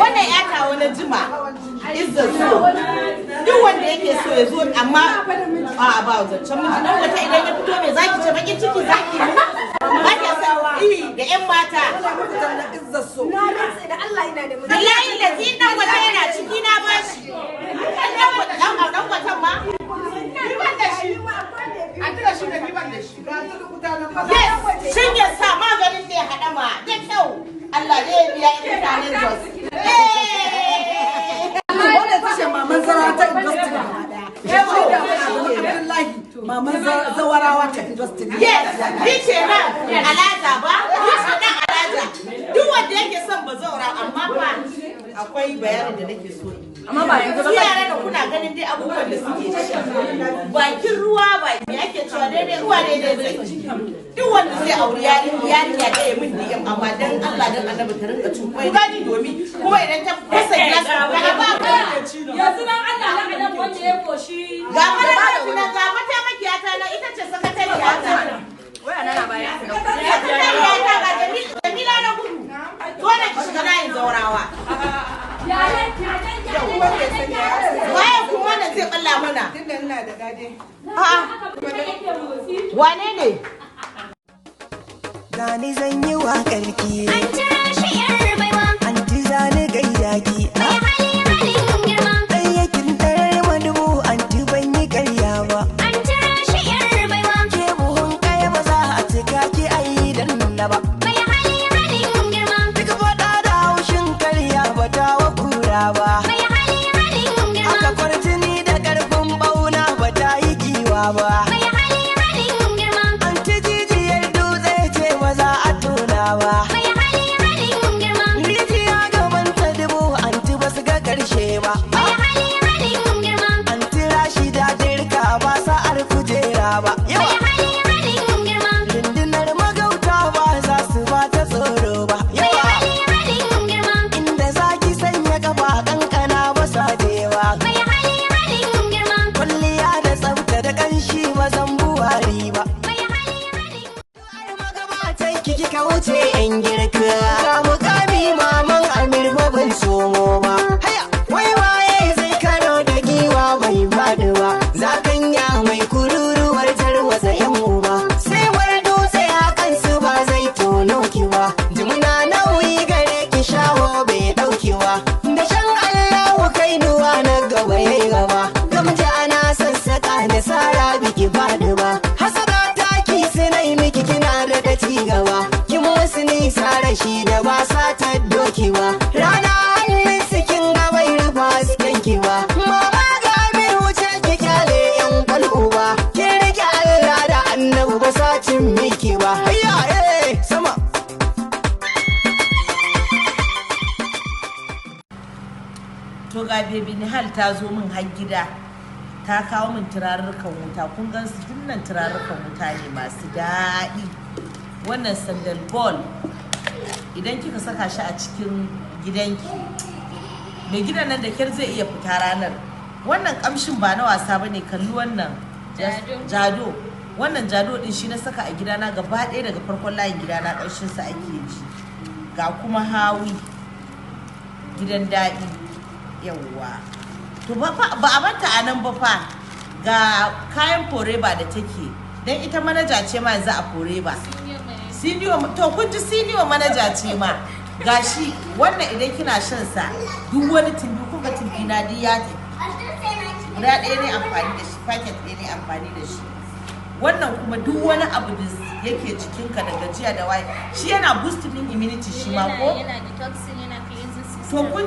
Wannan ya tawo na jima izzar so, duk wanda yake so ya zo, amma a ba zancen miji. Dan wata idan ya fito, me zaki ce? Bakin ciki zaki mu ba ki san da yan mata. Na rantse da Allah, ina da miji. Billahi lazi, dan wata yana ciki, na bashi dan watan ma. Ni ban da shi. An tira shi da ni ban da shi. Yes, shin ya sa maganin ne haɗama da kyau. Allah ne ya biya mutanen Jos. Eh. Wannan ita ce maman zara ta industry gaba daya. Abdullahi, maman zawarawa ta industry. Yes, ni ce nan Alaja ba, ni ce nan Alaja. Duk wanda yake son bazaura, amma fa akwai bayanin da nake so in yi. Amma ba yanzu Su ba. yara da kuna ganin dai abubuwan da suke ci. Bakin ruwa ba me ake cewa, daidai ruwa daidai zai ci. Duk wanda zai auri yarinya, yarinya da ya min DM, amma dan Allah dan Annabi ta rinka cin kwai domin kuma idan ta fasa gilas ga ba ka. Yanzu nan Allah nan nan wanda ya koshi. Ga mana ga mataimakiyata na, ita ce sakatariya ta. Sakatariya ta ga Jamila na gudu. Dole ki shiga layin zaurawa. Waye kuma wannan zai balla mana? Tunda ina da dade. A'a. Wane ne? Gani zan yi waƙar ki. An tira shi yar baiwa. Anti, zani gaida ki. Mai hali, halin girma. Ɗayyakin tarar madubu, anti, ban yi karya ba. An tira shi yar baiwa. Ke buhun kaya ba za a cika ki ayi dan na ba. Mai hali, halin girma. Duk faɗa da haushin karya ba ta wa kura ba. Mai hali, halin girma. Aka kwarjini da ƙarfin bauna ba ta yi giwa ba. Mai hali, halin girma. Anti, jijiyar dutse ce, ba za a tona ba. Mai hali, halin girma. Rijiya gaban ta dubu, anti, ba su ga ƙarshe ba. Mai hali, halin girma. Anti Rashida, dirka ba sa'ar kujera ba. Mai Yawa! hali, halin girma. Rundunar magauta ba za su ba ta tsoro ba. Mai Yawa! hali, halin girma. Inda za ki sanya kafa, kankana ba sa jewa. Mai hali, halin girma. Kwalliya da tsafta da ƙanshi, ba zan buwari ba. Mai hali, halin Ai magabatan ki kika wuce yan girka. Ga mukami, maman Amir, ba ban somo ba. Haya! Wai waye zai karo da giwa bai faɗi ba? Zakanya mai kururuwar tarwatsa yan uba. Sai war dutse hakan su ba zai tono ki ba. Jimina nauyi gare ki, shawo bai ɗauki ba. Da shan Allahu kainuwa na gaba yayi gaba. Gamji ana sassaka da sara, biki faɗi ba. Hasada taki sinai miki, kina da ci gaba. Kin musu nisa rashi da ba sa ta doki ba. Rana hannun su kin ga bai rufa hasken ki ba. Mama ga Amir, wuce ki kyale yan kwal'u ba. Kin rike Allah da Annabi, ba sa cin miki ba. Hayya, eh sama. To ga Baby Nihal ta zo min har gida. Ta kawo min turarrukan wuta. Kun gan su, dinnan turarrukan wuta ne masu daɗi. Wannan sandal ball, idan kika saka shi a cikin gidanki, mai gidan nan da kyar zai iya fita ranar. Wannan kamshin ba na wasa bane, kalli wannan. Jado. Jado. Wannan jado din shi na saka a gidana gaba ɗaya, daga farkon layin gidana ƙanshin sa ake ji. Ga kuma hawi gidan daɗi. Yawwa. To ba ba a banta a nan ba fa. Ga kayan Foreba da take. Dan ita manaja ce ma yanzu a Foreba. Senior, to kun ji, senior manager ce ma. Gashi wannan, idan kina shan sa, duk wani tumbi, kuka tumbi na duk ya tafi. Guda ɗaya ne amfani da shi, packet ɗaya ne amfani da shi. Wannan kuma duk wani abu da yake jikinka da gajiya da waye, shi yana boosting immunity shi ma ko. Yana detoxing, yana cleansing To system. kun